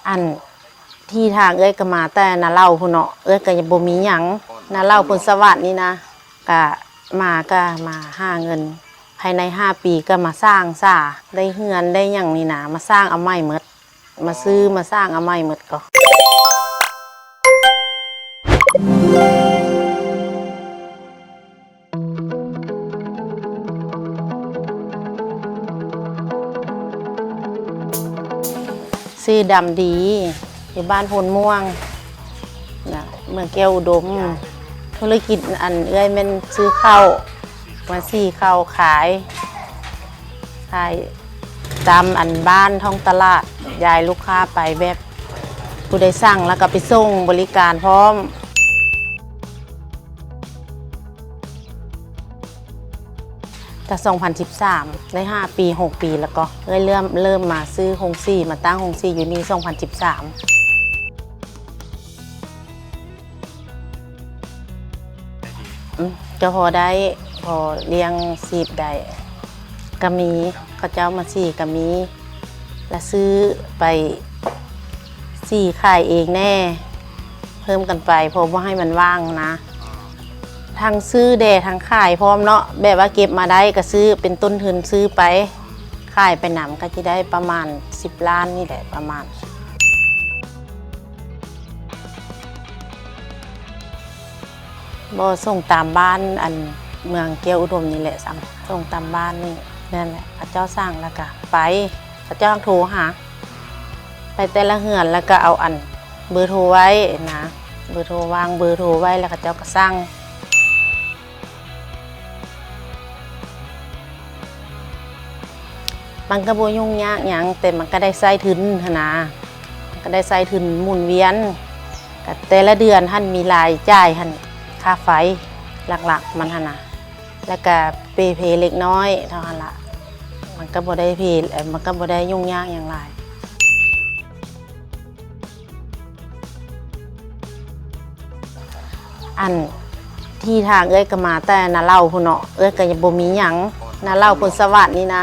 ອັນ ທີ່ທາງເອື້ອຍກໍມາແຕ່ນາເຫຼົ່າພຸ້ນເນາະ, ເອື້ອຍກໍຍັງບໍ່ມີຫຍັງ. ນາເຫຼົ່າ ພົນສະຫວັດນີ້ນະ ກະມາ ກະມາຫາເງິນ ພາຍໃນຫ້າປີກໍມາສ້າງສາ ໄດ້ເຮືອນໄດ້ຫຍັງນີ້ນະ ມາສ້າງເອົາໃໝ່ໝົດ ມາຊື້ມາສ້າງເອົາໃໝ່ໝົດກໍ. ຊື່ດຳດີ ຢູ່ບ້ານໂພນມ່ວງນະ ເມືອງແກ້ວອຸດົມ. ທຸລະກິດອັນເອື້ອຍແມ່ນຊື້ເຂົ້າ ມາສີເຂົ້າຂາຍ ຂາຍຕາມອັນບ້ານທ້ອງຕະຫຼາດ ຢາຍລູກຄ້າໄປ ແບບຜູ້ໃດສັ່ງແລ້ວກໍໄປສົ່ງບໍລິການພ້ອມ. ກະສອງພັນສິບສາມ ໄດ້ຫ້າປີ ຫົກປີ ແລ້ວກໍເລີ່ມ ເລີ່ມມາຊື້ໂຮງສີ ມາຕັ້ງໂຮງສີຢູ່ນີ້ ສອງພັນສິບສາມ. ອືມ ກໍພໍໄດ້ ພໍລ້ຽງຊີບໄດ້ ກໍມີ ເຂົາເຈົ້າມາສີກໍມີ ລະຊື້ໄປສີຂາຍເອງແດ່ ເພີ່ມກັນໄປ ເພາະບໍ່ໃຫ້ມັນວ່າງນະ. ທັງຊື້ແດ່ທັງຂາຍພ້ອມເນາະ ແບບວ່າເກັບມາໄດ້ກໍຊື້ເປັນຕົ້ນທຶນຊື້ໄປ ຂາຍໄປນຳ ກໍຊິໄດ້ປະມານສິບລ້ານນີ້ແຫຼະ ປະມານ. ບໍ່ ສົ່ງຕາມບ້ານ ອັນເມືອງແກ້ວອຸດົມນີ້ແຫຼະ ສັ່ງ ສົ່ງຕາມບ້ານນີ້ ນັ້ນແຫຼະ ເຂົາເຈົ້າສັ່ງແລ້ວກະໄປ ເຂົາເຈົ້າໂທຫາ ໄປແຕ່ລະເຮືອນ ແລ້ວກະເອົາອັນເບີໂທໄວ້ນະ ເບີໂທ ວາງເບີໂທໄວ້ ແລ້ວເຂົາເຈົ້າກະສັ່ງ. ມັນກໍບໍ່ຫຍຸ້ງຍາກຫຍັງ ແຕ່ມັນກໍໄດ້ໃຊ້ທຶນຫັ້ນນະ ມັນກໍໄດ້ໃຊ້ທຶນໝູນວຽນ ກໍແຕ່ລະເດືອນຫັ້ນມີລາຍຈ່າຍຫັ້ນ ຄ່າໄຟຫຼັກໆມັນຫັ້ນນະ ແລ້ວກໍເປເພເລັກນ້ອຍເທົ່າຫັ້ນລະ ມັນກໍບໍ່ໄດ້ເພ ມັນກໍບໍ່ໄດ້ຫຍຸ້ງຍາກຫຍັງຫຼາຍ. ອັນທີ່ທາງເອື້ອຍກໍມາແຕ່ນາເຫຼົ່າພຸ້ນເນາະ ເອື້ອຍກໍຍັງບໍ່ມີຫຍັງ ນາເຫຼົ່າ ພົນສະຫວັດນີ້ນະ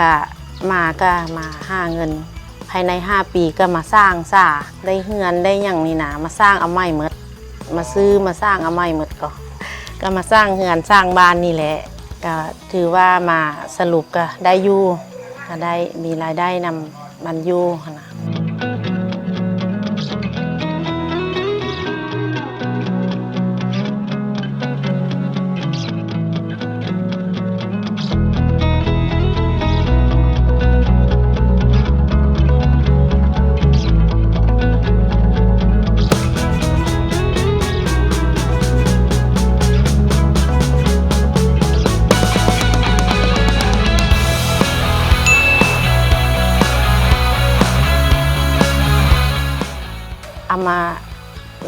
ກະມາ ກະມາຫາເງິນ ພາຍໃນຫ້າປີກໍມາສ້າງສາ ໄດ້ເຮືອນໄດ້ຫຍັງນີ້ນະ ມາສ້າງເອົາໃໝ່ໝົດ ມາຊື້ມາສ້າງເອົາໃໝ່ໝົດກໍ ກໍມາສ້າງເຮືອນສ້າງບ້ານນີ້ແຫຼະ ກໍຖືວ່າມາສະຫຼຸບກໍໄດ້ຢູ່ ກໍໄດ້ມີລາຍໄດ້ນຳ ມັນຢູ່ຫັ້ນນະ. ເອົາມາ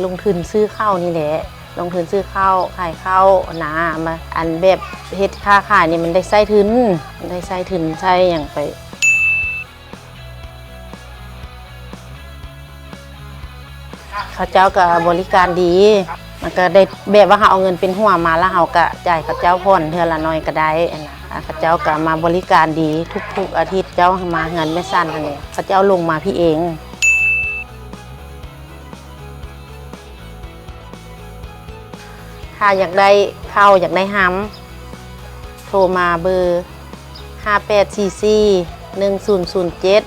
ລົງທຶນຊື້ເຂົ້ານີ້ແຫຼະ ລົງທຶນຊື້ເຂົ້າຂາຍເຂົ້ານະ ມາ ອັນແບບເຮັດຄ້າຂາຍນີ້ມັນໄດ້ໃຊ້ທຶນ ໄດ້ໃຊ້ທຶນໃຊ້ຫຍັງໄປ. ເຂົາເຈົ້າກໍບໍລິການດີ ມັນກໍໄດ້ແບບວ່າເຮົາເອົາເງິນເປັນຫົວມາ ແລ້ວເຮົາກໍຈ່າຍເຂົາເຈົ້າຜ່ອນເທື່ອລະໜ້ອຍກໍໄດ້ຫັ້ນນະ ເຂົາເຈົ້າກໍມາບໍລິການດີ ທຸກໆອາທິດເຈົ້າມາເຮືອນແມ່ສັນຫັ້ນແຫຼະ ເຂົາເຈົ້າລົງມາພີ້ເອງ. ຖ້າຢາກໄດ້ເຂົ້າ ຢາກໄດ້ຮຳ ໂທມາເບີ ຫ້າແປດສີ່ສີ່ ໜຶ່ງສູນສູນເຈັດ.